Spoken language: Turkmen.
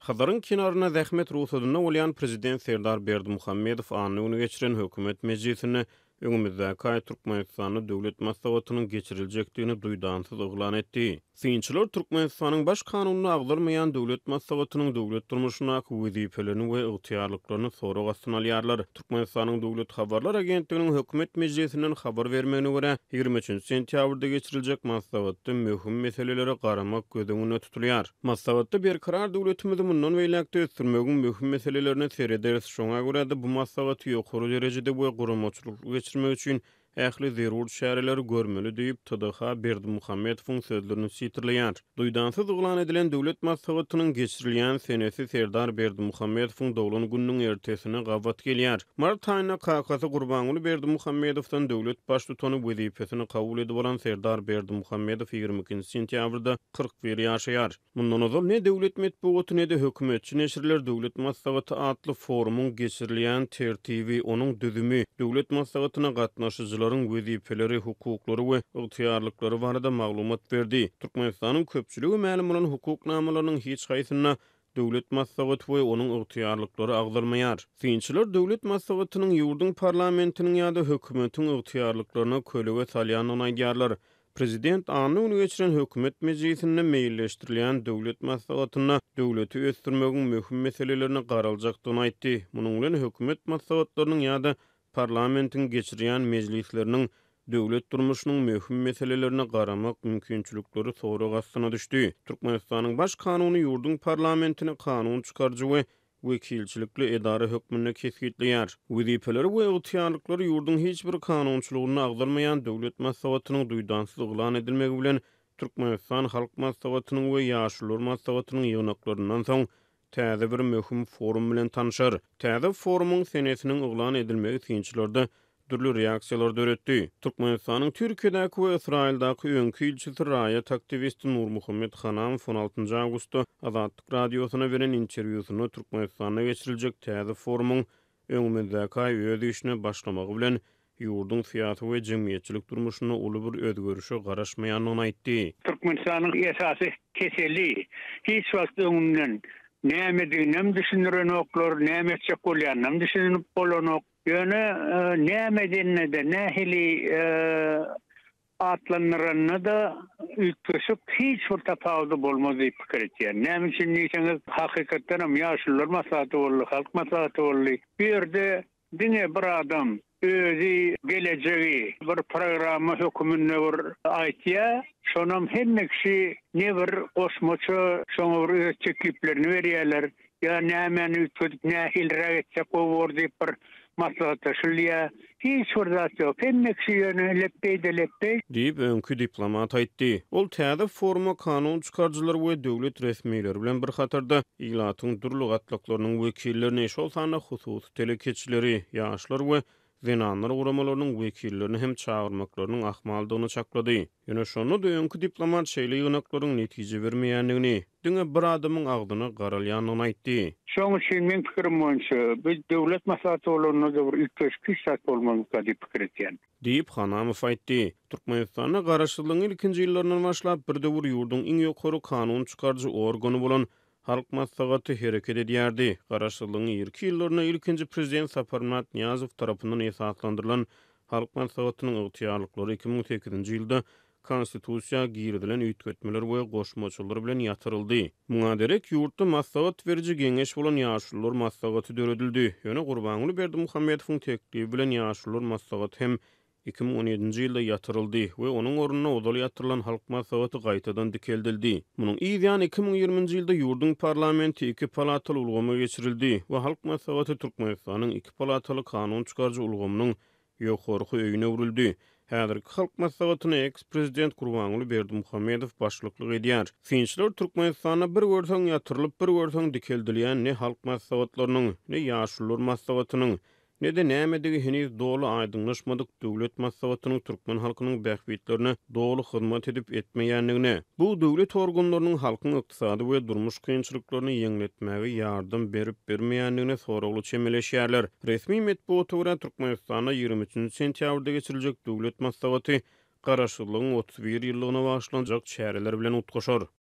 Hazaryň kenarynda zähmet rugsadynda bolýan prezident Serdar Berdimuhamedow anna güni geçiren hökümet mejlisinde öňümizdäki aý Türkmenistanda Döwlet maslahatynyň geçiriljekdigini duýdansyz yglan etdi. Synçylar Türkmenistanyň Baş kanunynda agzalmaýan Döwlet maslahatynyň döwlet durmuşyndaky wezipelerini we ygtyýarlyklaryny sorag astyna alýarlar. Türkmenistanyň Döwlet habarlar agentliginiň hökümet mejlisinden habar bermegine görä, 23 sentýabrda geçiriljek maslahatda möhüm meselelere garamak göz öňünde tutulýar. Maslahatda Berkarar döwletimizi mundan beýläk-de ösdürmegiň möhüm meselelerine serederis, şoňa görä-de bu maslahaty ýokary derejede we guramaçylykly geçirmek üçin ähli zerur çäreleri görmeli diýip, TDH Berdimuhamedowyň sözlerini sitirleýär. Duýdansyz yglan edilen Döwlet maslahatynyň geçirilýän senesi Serdar Berdimuhamedowyň doglan gününiň ertesine gabat gelýär. Mart aýynda kakasy Gurbanguly Berdimuhamedowdan döwlet baştutany wezipesini kabul edip alan Serdar Berdimuhamedow 22-nji sentýabrda 41 ýaşaýar. Mundan ozal ne döwlet metbugaty, ne-de hökümetçi neşirler Döwlet maslahaty atly forumyň geçirilýän tertibi, onuň düzümi, Döwlet maslahatyna gatnaşyjylaryň wezipeleri, hukuklary we ygtyýarlyklary barada maglumat berdi. Türkmenistanyň köpçülige mälim bolan hukuk namalarynyň hiç haýsynda Döwlet maslahaty we onuň ygtyýarlyklary agzalmaýar. Synçylar Döwlet maslahatynyň ýurduň parlamentiniň ýa-da hökümetiň ygtyýarlyklaryna kölege salýandygyny aýdýarlar. Prezident anna güni geçiren hökümet mejlisinde meýilleşdirilýän döwlet maslahatynda döwleti ösdürmegiň möhüm meselelerine garaljakdygyny aýtdy. Munuň bilen hökümet maslahatlarynyň ýa-da parlamentiň geçirýän mejlisleriniň döwlet durmuşynyň möhüm meselelerine garamak mümkinçilikleri sorag astyna düşdi. Türkmenistanyň Baş kanuny ýurduň parlamentini kanun çykaryjy we wekilçilikli edara hökmünde kesgitleýär. Wezipeleri we ygtyýarlyklary ýurduň hiç bir kanunçylygynda agzalmaýan Döwlet Maslahatynyň duýdansyz yglan edilmegi bilen Türkmenistan Halk Maslahatynyň we Ýaşulular Maslahatynyň ýygnaklaryndan soň täze bir möhüm forum bilen tanşar. Täze forumyň senesiniň yglan edilmegi synçylarda dürli reaksiýalary döretdi. Türkmenistanyň Türkiýedäki we Ysraýyldaky öňki ilçisi raýat aktiwisti Nurmuhammet Hanamow on altynjy awgustda Azatlyk Radiosyna beren interwýusynda Türkmenistanda geçiriljek täze forumyň öňümizdäki aý öz işine başlamagy bilen ýurduň syýasy we jemgyýetçilik durmuşynda uly bir özgerişe garaşmaýandygyny aýtdy. Türkmenistanyň esasy keseli hiç wagt öňünden nämediginem düşündirenoklar, näme etjek bolýanynam düşünip bolanok. Ýöne näme edende-de, nähili atlandyranda-da üýtgeşik hiç bir tapawudy bolmaz diýip pikir etýän. Näme üçin diýseňiz, hakykatdanam Ýaşulular maslahaty boldy, Halk maslahaty boldy. Bu ýerde diňe bir adam özi gelejegi bir programma höküminde bir aýtýar. Şonam hemme kişi ne bir goşmaça şoňa bir öz tekliplerini berýärler. Ýa nämäni üýtgedip nähiliräk etsek gowy bor diýip bir maslahatlaşylýar. Hiç bir zat ýok. Hemme kişi ýöne lepbeý-de lepbeý. Diýip, öňki diplomat aýtdy. Ol täze foruma kanun çykaryjylar we döwlet resmileri bilen bir hatarda, ilatyň dürli gatlaklarynyň wekillerini, şol sanda hususy telekeçileri, ýaşlar we zenanlar guramalarynyň wekillerini hem çagyrmaklarynyň ahmaldygyny çaklady. Ýöne şonda-da öňki diplomat şeýle ýygnaklaryň netije bermeýändigini, diňe bir adamyň agzyna garalýandygyny aýtdy. Şonuň üçin meň pikirim boýunça, bu döwlet maslahaty bolanda-da bir üýtgeşik hiç zat bolmazmyka diýip pikir etýän. Diýip, Hanamow aýtdy. Türkmenistanda garaşsyzlygyň ilkinji ýyllaryndan başlap bir döwür ýurduň iň ýokary kanun çykaryjy organy bolan Halk Maslahaty hereket edýärdi. Garaşsyzlygyň irki ýyllarynda ilkinji prezident Saparmyrat Nyýazow tarapyndan esaslandyrylan Halk Maslahatynyň ygtyýarlyklary 2008-nji ýylda Konstitusiýa girizilen üýtgetmeler we goşmaçalar bilen ýatyryldy. Muňa derek ýurtda maslahat beriji geňeş bolan Ýaşulular maslahaty döredildi. Ýöne Gurbanguly Berdimuhamedowyň teklibi bilen Ýaşulular maslahaty hem 2017-nji ýylda ýatyryldy we onuň ornuna ozal ýatyrylan Halk Maslahaty gaýtadan dikeldildi. Munuň yz ýany 2020-nji ýylda ýurduň parlamenti iki palataly ulgama geçirildi we Halk Maslahaty Türkmenistanyň iki palataly kanun çykaryjy ulgamynyň ýokarky öýüne öwrüldi. Häzirki Halk Maslahatyna eks-prezident Gurbanguly Berdimuhamedow başlyklyk edýär. Synçylar Türkmenistanda bir görseň ýatyrylyp, bir görseň dikeldilýän ne Halk Maslahatlarynyň, ne Ýaşulular Maslahatynyň, ne-de nämedigi heniz doly aýdyňlaşmadyk Döwlet Maslahatynyň türkmen halkynyň bähbitlerine doly hyzmat edip etmeýändigine, bu döwlet organlarynyň halkyň ykdysady we durmuş kynçylyklaryny ýeňletmäge ýardam berip-bermeýändigine soragly çemeleşýärler. Resmi metbugata görä, Türkmenistanda 23-nji sentýabrda geçiriljek Döwlet Maslahaty Garaşsyzlygyň 31 ýyllygyna bagyşlanjak çäreler bilen utgaşar.